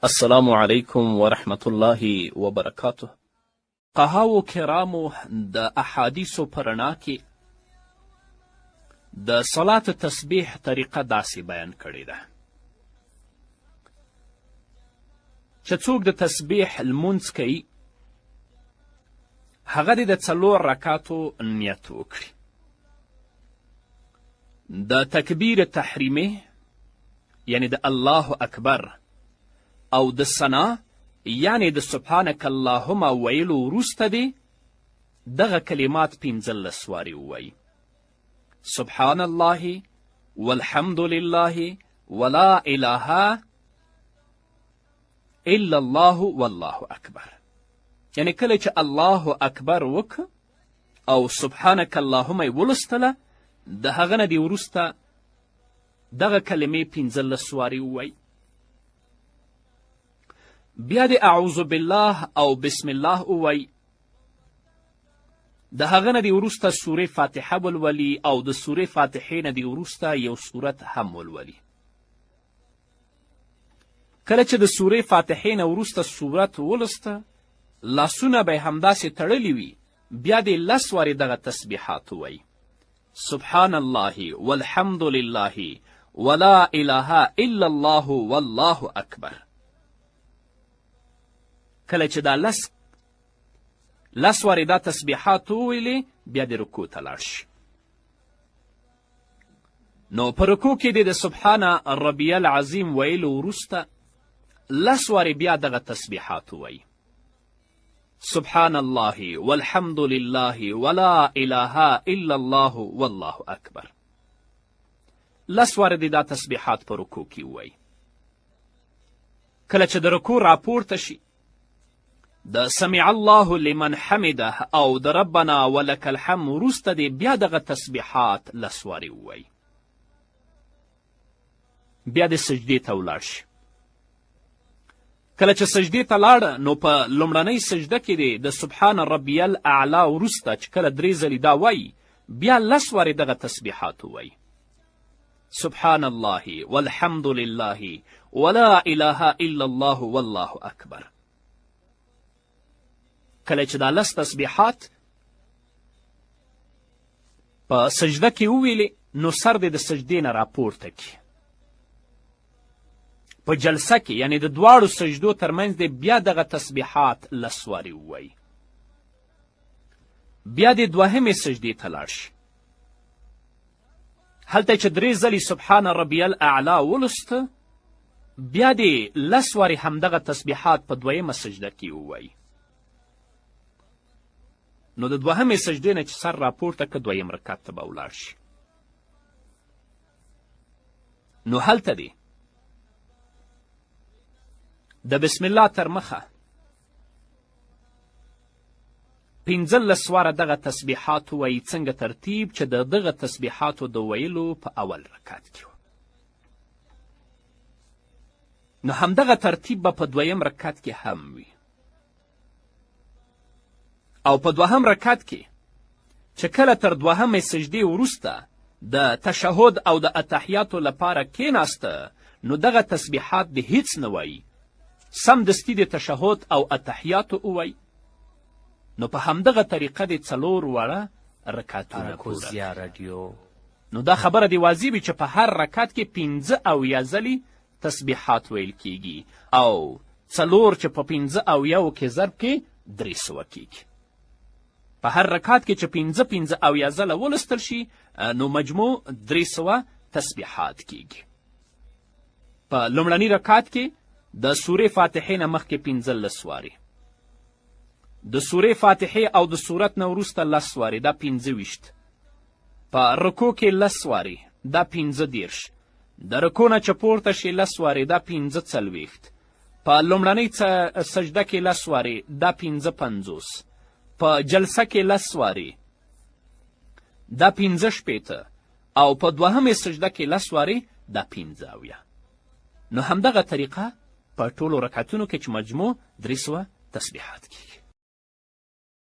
السلام علیکم ورحمة الله وبرکاته. فقهاوو کرامو د احادیثو په رڼا کې د صلات تسبیح طریقه داسې بیان کړې ده چې څوک د تسبیح لمونځ کوي، هغه دې د 4 رکعاتو نیت وکړي. د تکبیر تحریمې یعنی د الله اکبر او د ثنا یعنی د سبحانک اللهم ویلو وروسته دې دغه کلمات 15 وارې ووایي: سبحان الله والحمد لله ولا اله الا الله والله اکبر. یعنی کله چې الله اکبر وکړه او سبحانک اللهم یې ولوستله، د هغه نه دې وروسته دغه کلمې 15 وارې ووایي. بیا دې اعوذ بالله او بسم الله ووایي. د هغه نه دې وروسته سورې فاتحه ولولي او د سورې فاتحې نه دې وروسته یو سورت هم ولولي. کله چې د سورې فاتحې نه وروسته سورت ولوسته، لاسونه به یې همداسې تړلي وي، بیا دې 10 وارې دغه تسبیحات ووایي: سبحان الله والحمد لله ولا اله الا الله والله اکبر. کله چې دا 10 وارې دا تسبیحات وویلې، بیا دې رکوع ته لاړ شي. نو په رکوع کې دې د سبحان ربی العظیم ویلو وروسته 10 وارې بیا دغه تسبیحات ووایي: سبحان الله والحمد لله ولا اله الا الله والله اکبر. 10 وارې دې دا تسبیحات په رکوع کې ووایي. کله چې د رکوع راپورته شي، د سمع الله لمن حمده او د ربنا ولک الحمد وروسته دې بیا دغه تسبیحات 10 وارې ووایي. بیا دې سجدې ته ولاړ شي. کله چې سجدې ته لاړه، نو په لومړنۍ سجده کې دې د سبحان ربی الاعلی وروسته چې کله 3 ځلې دا وایي، بیا 10 وارې دغه تسبیحات ووایي: سبحان الله والحمد لله ولا اله الا الله والله اکبر. کله چې دا 10 تسبیحات په سجده کې وویلې، نو سر دې د سجدې نه راپورته کړي. په جلسه کې یعنی د دواړو سجدو ترمنځ دې بیا دغه تسبیحات 10 وارې ووایي. بیا دې دوهمې سجدې ته لاړ شي. هلته چې 3 ځلې سبحان ربی الاعلی ولوسته، بیا دې 10 وارې همدغه تسبیحات په دویمه سجده کې ووایي. نو د دوهمې سجدې نه چې سر راپورته که، دویم رکعت ته به ولاړ شي. نو هلته دې د بسم الله تر مخه 15 واره دغه تسبیحات ووایي. څنګه ترتیب چې د دغه تسبیحاتو د ویلو په اول رکعت کې و، نو همدغه ترتیب به په دویم رکعت کې هم وي. او په دوهم رکعت کې چې کله تر دوهمې سجدې وروسته د تشهد او د اتحیاتو لپاره کیناسته، نو دغه تسبیحات دې هیڅ نه وایي، سمدستي دې تشهد او اتحیاتو ووایي. نو په همدغه طریقه دې 4 واړه رکعتونه پوره. نو دا خبره دې واضح وي چې په هر رکعت کې 75 ځلې تسبیحات ویل کیږي، او 4 چې په 75 کې ضرب کې 300 کیږي. په هر رکعت کې چې 75 ځله ولوستل شي، نو مجموع 300 تسبیحات کیږي. په لومړني رکعت کې د سورې فاتحې نه مخکې 15 وارې، د سورې فاتحې او د سورت نه وروسته 10 وارې، دا 25. په رکوع کې 10 وارې، دا 35. د رکوع نه چې پورته شي 10 وارې، دا 45. په لومړنۍ سجده کې 10 وارې، دا 55. په جلسه کې 10 وارې، دا 65. او په دوهمې سجده کې 10 وارې، دا 75. نو همدغه طریقه په ټولو رکعتونو کې چې مجموع 300 تسبیحات کیږي.